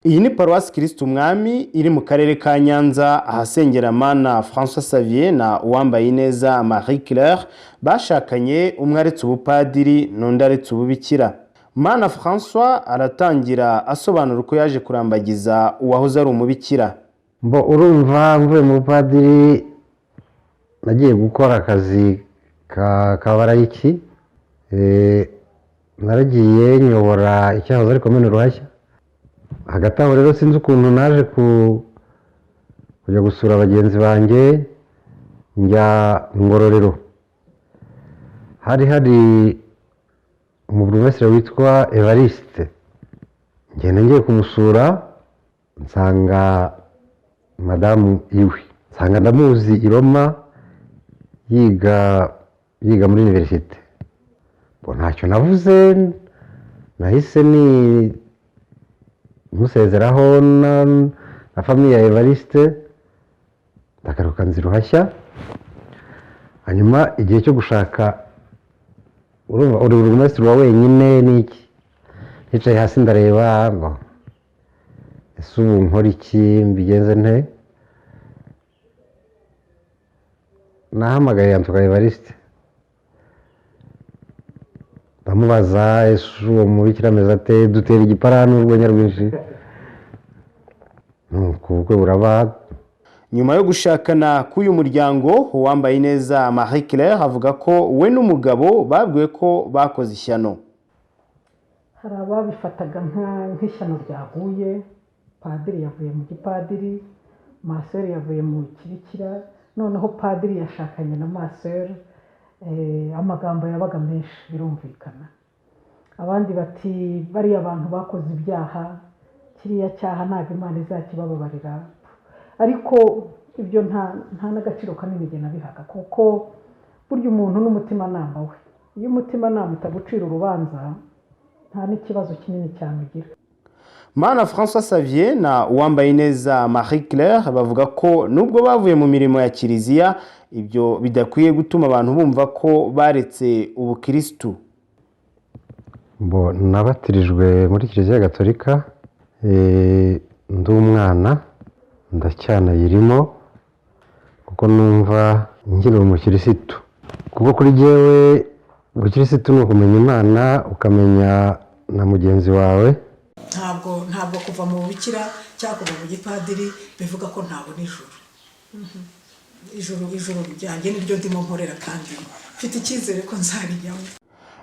Iyi ni Paruwasi Kirisitu Umwami iri mu karere ka Nyanza, ahasengera Mana François Xavier na Uwambayineza Marie Claire bashakanye, umwe aretse ubupadiri n'undi aretse ububikira. Mana François aratangira asobanura uko yaje kurambagiza uwahoze ari umubikira. Mbo urumva, mvuye mu bupadiri nagiye gukora akazi ka barayiki. Naragiye nyobora icyahoze ari Komine Ruhashya. Hagati aho rero sinzi ukuntu naje kujya gusura bagenzi banjye, njya Ngororero. Hari hari umuburugumesitiri witwa Evariste. Ngenda ngiye kumusura, nsanga madamu iwe, nsanga ndamuzi i Roma yiga muri université. Bo ntacyo navuze, nahise ni musezeraho na famille ya Evariste, ndagaruka nzi Ruhashya. Hanyuma igihe cyo gushaka, urumva uri burugumesitiri wa wenyine n'iki, nicaye hasi ndareba ngo ese ubu nkora iki, mbigenze nte? Nahamagaye Yantuka Evariste, ndamubaza: "Ese uwo mubikira ameze ate?" Dutera igipara n'urwenya rwinshi, nuko ubukwe buraba. Nyuma yo gushakana k'uyu muryango, Uwambayineza Marie Claire avuga ko we n'umugabo babwiwe ko bakoze ishyano. Hari ababifataga nk'ishyano ryaguye: padiri yavuye mu gipadiri, maseri yavuye mu kibikira, noneho padiri yashakanye na maseri. Amagambo yabaga menshi, birumvikana. Abandi bati: "Bariya bantu bakoze ibyaha, kiriya cyaha ntabwo Imana izakibababarira." Ariko ibyo nta n'agaciro kanini njye nabihaga, kuko burya umuntu n'umutimanama we, iyo umutimanama utagucira urubanza, nta n'ikibazo kinini cyane ugira. Mana François Xavier na Uwambayineza Marie Claire bavuga ko nubwo bavuye mu mirimo ya kiliziya, ibyo bidakwiye gutuma abantu bumva ko baretse ubukirisitu. Bo nabatirijwe muri Kiliziya Gatolika ndi umwana, ndacyanayirimo kuko numva nkiri umukirisitu, kuko kuri jyewe ubukirisitu ni ukumenya Imana, ukamenya na mugenzi wawe. Ntabwo kuva mu bubikira cyangwa kuva mu gipadiri bivuga ko ntabona ijuru. Ijuru ryanjye niryo ndimo nkorera, kandi mfite icyizere ko nzarijyamo.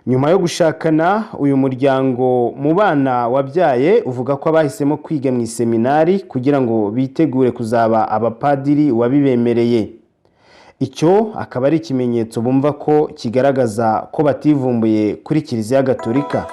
Nyuma yo gushakana, uyu muryango mu bana wabyaye uvuga ko abahisemo kwiga mu iseminari kugira ngo bitegure kuzaba abapadiri wabibemereye. Icyo akaba ari ikimenyetso bumva ko kigaragaza ko bativumbuye kuri Kiliziya Gatolika.